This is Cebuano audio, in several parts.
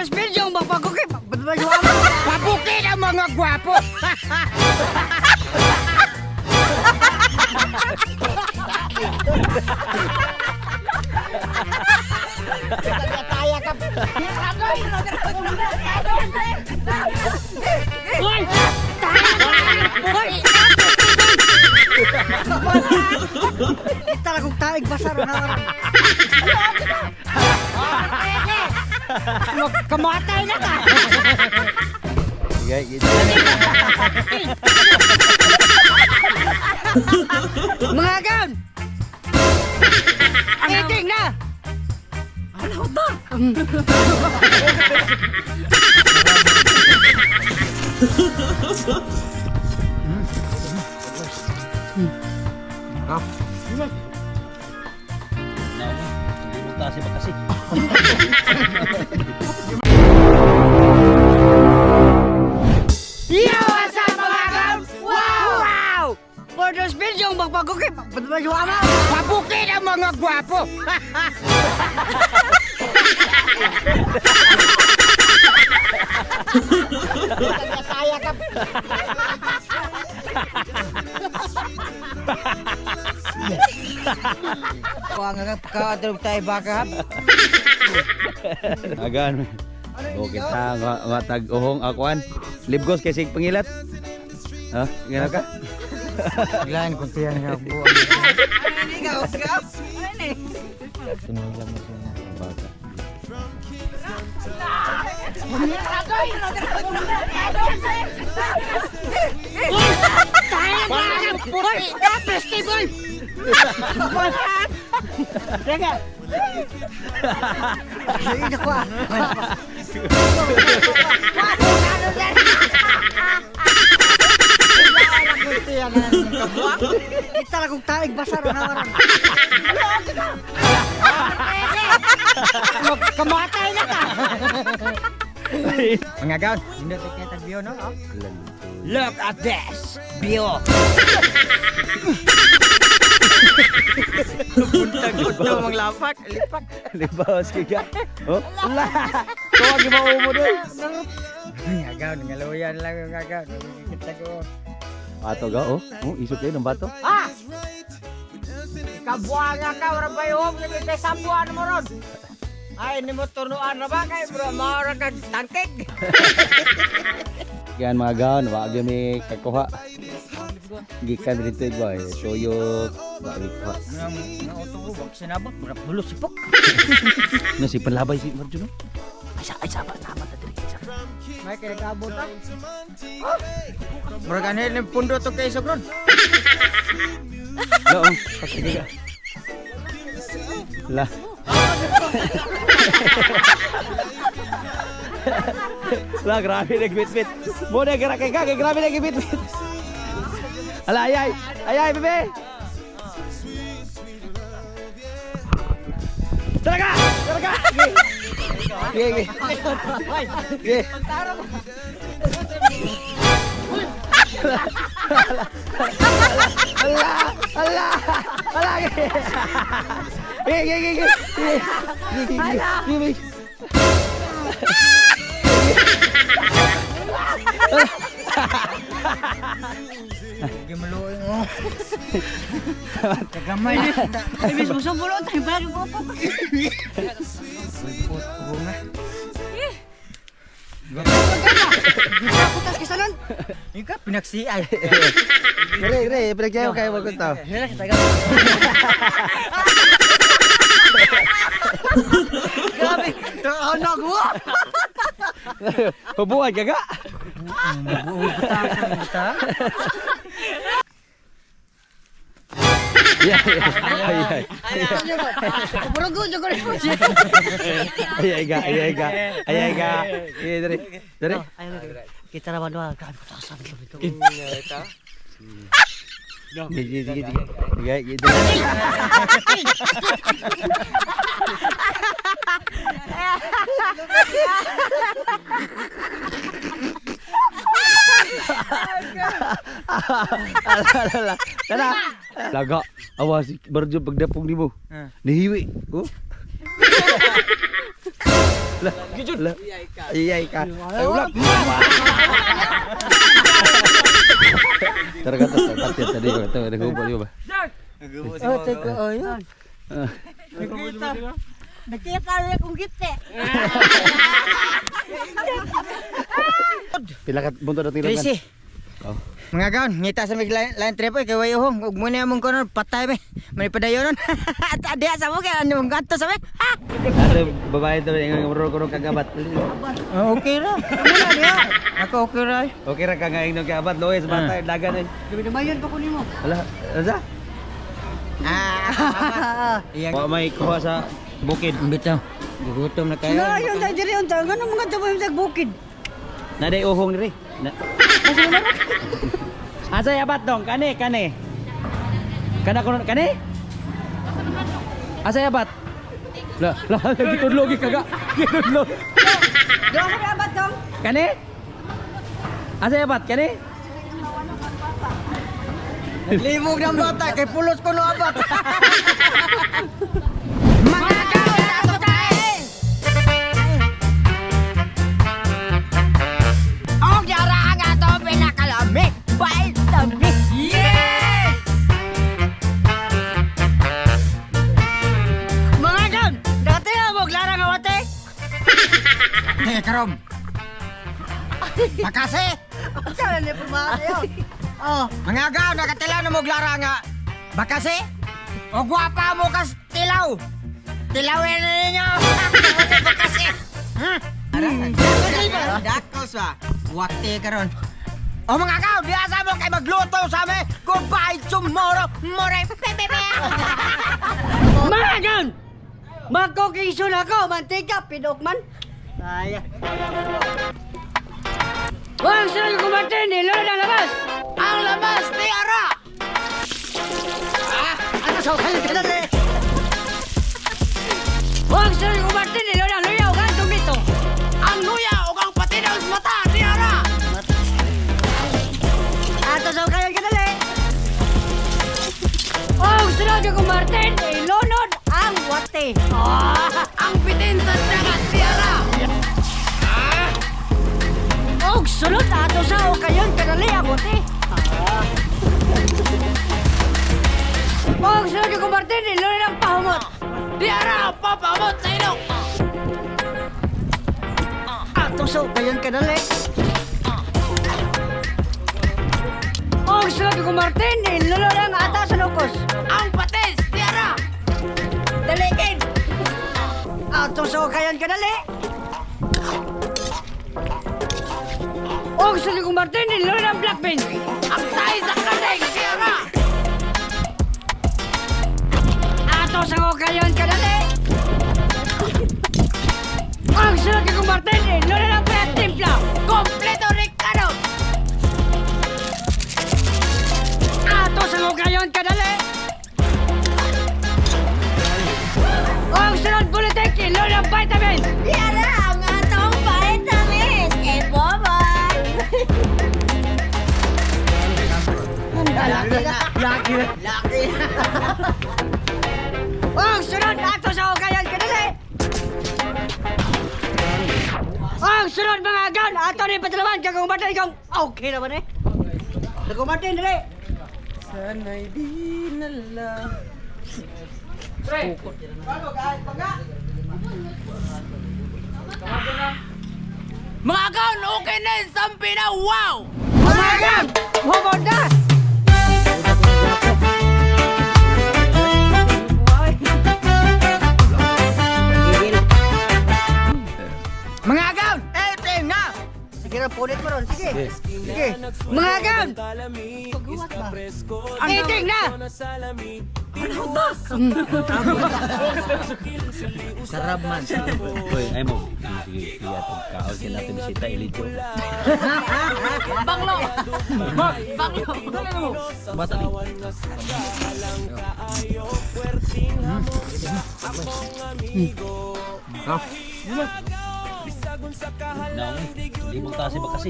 this video, magpagukit. Pabukid ang mga gwapo. Hoy! Hoy! Kita kong taig basar na karon. Kamatay na ka. Sige, gitu. Mga gan! Eating na! Ano to? Kasi ba kasi? Yo! What's up, mga gan? Wow! Wow! For this video, magpagukit. Pabukid ang mga gwapo! Kuha nga ka, tayo baka. Agan. Okay ta nga tag-uhong akuan. Libgos kay sig pangilat. Ha? Ngano ka? Biglaan kung tiyan nga buwan. Baka. Boy! Peste, boy! Teka! Ay, naku ah. Kita lang kong taig basar na karon. Kamatay na ka. Mga gaon, hindi tayo kita bio no? Look at this bio. Ito mang lapak, lipak. Libos kay ka. Oh, la. Tuwag mo umo doy. Mga gaon, ngaluyan lang mga gaon. Kita ko. Bato ga oh. Oh, isok kayo ng bato. Ah! Kabuanga ka, ora ba yung kay sambuan mo ron? Ay, ni mo tunuan na ba kay bro, maora kag tangkig. Yan mga gaon, wa gyud mi kakuha. Gikan dito ba, eh, tuyok, wa gyud kuha. Nang nauto ko, wag sinabot, murag bulo sipok. No si panlabay si Marjo no. Ay sa ay sama sama ta diri. Sa. May kay nag-abot ah. Murag anil ni pundo to kay sogron. Lo, oh, pasige ka. La. La, grabe nagbitbit. Mo na gara kay kay grabe nagbitbit. Ala ayay, ayay bebe. Talaga! Talaga! Sige, sige. Sige. Ala! Ala! Ala! Sige, sige, sige. Sige, sige, sige. Sige. Gimaluoy mo. Kagamay. Ibis mo sumulon tayo ba ko po. Kutas kisanon. Ika pinaksiay. Re, re, pinagyaw kayo magkunta. Hila kita ka. Grabe, ano ko? Hubuan ka ga? Yeah, yeah. Ay, ay. Puro ko ko. Ay, ay ga, ay, ay ga. Ay, ay ga. Sige, dere. Dere. Kita naman doon, grabe kutasan ito. Sige, sige, sige. Sige, sige, dere. Ala, ala, ala. Tara. Laga. Awas, barjo pagdapong nimo. Nihiwi. Oh. La, la. Ayay ka. Ay, wala. Tara ka, tara, tara, tara, tara, tara, naghubo, di ba? Oh, teka, oh, yun. Nakita rin akong gite. Pila ka bunto na tinong. Tracy. Oh. Mga gaon, ngita sa mig line trip kay way uhong ug mo na among kono patay be. Manipadayonon. At diha sa mo kay ano mong gadto sa me. Ha? Ano, babae to, ingon nga kuno kagabat. Oh, okay ra. Muna diha. Ako okay ra. Okay ra ka nga ingnon kagabat, loe sa bata, dagan eh. Dumayon pa ko nimo. Ala, asa? Ah. Iyang Wa may kuha sa bukid. bitaw. Gutom na kayo. Na yun tayo diri unta ngano mga tawo sa bukid. Naday uhong diri. Na. Asa yabat dong? Kani, kani. Kana kuno kani? Asa yabat? La, la, gitudlo gi kaga. Gitudlo. Dong sa abat dong. Kani? Asa yabat kani? Limog ng bata kay pulos ko no abat. Mga gaon ato tayo. Og yara ang ato pinakalamig. Vitamin. Yes! Mga gaon, dati na mo larang awate. Teka karom. Makase. Unsa na ni pormahan yo? Oh, Mga gaon nakatila na mo glara nga. Bakase. O gwapa mo kas tilaw. Tilawin na ninyo. Bakase. Hmm. Dako sa wate karon. O mga gaon, diya sa mo kay magluto sa amin. Goodbye tomorrow. More. Pepepe. Mga gaon. Magkokison ako, mantika, pidok man. Ay. Wag sila kumatin, nilunod ang labas. Ang labas ni Ara. Ah, ano sa kayo kadali? Wag sila kumatin, nilunod ang luya ug antong dito. Ang luya ug ang patinaw sa mata ni Ara. Ato sa kayo kadali. Og sunod yung kumartin, ilunod ang wate. Ah! Ang bitin sa dagat ni Ara. Og sunod ato sa o kayon kadali ang wate. Ah. Og sunod yung kumartin, ilunod ang pahumot. Di Ara ang papamot sa ilong. Ato sa o kayon kadali. Og sunod yung kumartin, ilunod ang ata sa lukos. Ang patis ni Ara. Dalikin! Ato sa o kayon kadali. Og sunod yung kumartin, ilunod ang black beans. Ang tayo sa kaning ni Ara. Ato sa kayon kadali. Ang sunod kay Martin, ilunod ang payat timpla. Kompleto Ricardo. Ato sa kayon kadali. Ang sunod bulitik, ilunod ang vitamins. Yara ang atong vitamins. Eh, bye-bye. Laki na. Laki na. Laki na. Ang sunod ato sa kayon kadali. Ang sunod mga agaw, ato ni patalawan kag Martin kung okay naman eh. Kag Martin dali. Sana'y di na lang. Mga kaon, okay na yung sampi na, wow! Mga agaw, humod na. Mga agaw, eh, na! Sige ra punit mo ron, sige. Sige. Mga agaw, eating na. Sarap man. Hoy, ay mo. Sige, sige atong kaon kay natin bisita Elijo. Banglo. Banglo. Bata ni. Naong, hindi mo tasi ba kasi?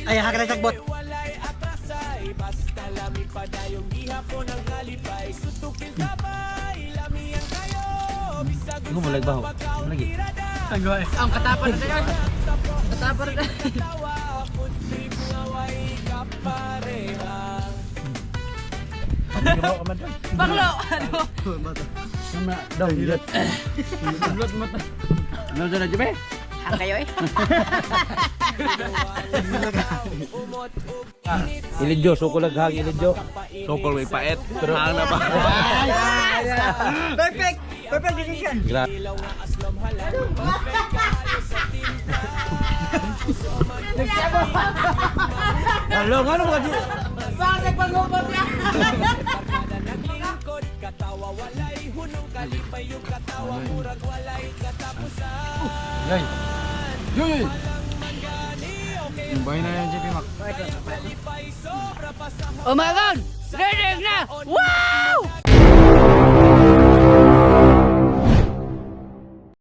Ay, haka na sagbot. Ano mo lagbaho? Lagi. Ang katapar na yun. Katapar na. Baklo! Ano? Daw, hilot. Hilot mo ta. Ano na Jube? Ang kayo eh. Ilidyo, suko laghang ilidyo. Sokol may paet. Hang na ba? Perfect! Perfect decision. Grabe. Halo, ngano mga di? Bakit pag-upot na? Yay. Yoy. Yung bahay na yan, JP Mac. Oh my God! Ready na! Wow!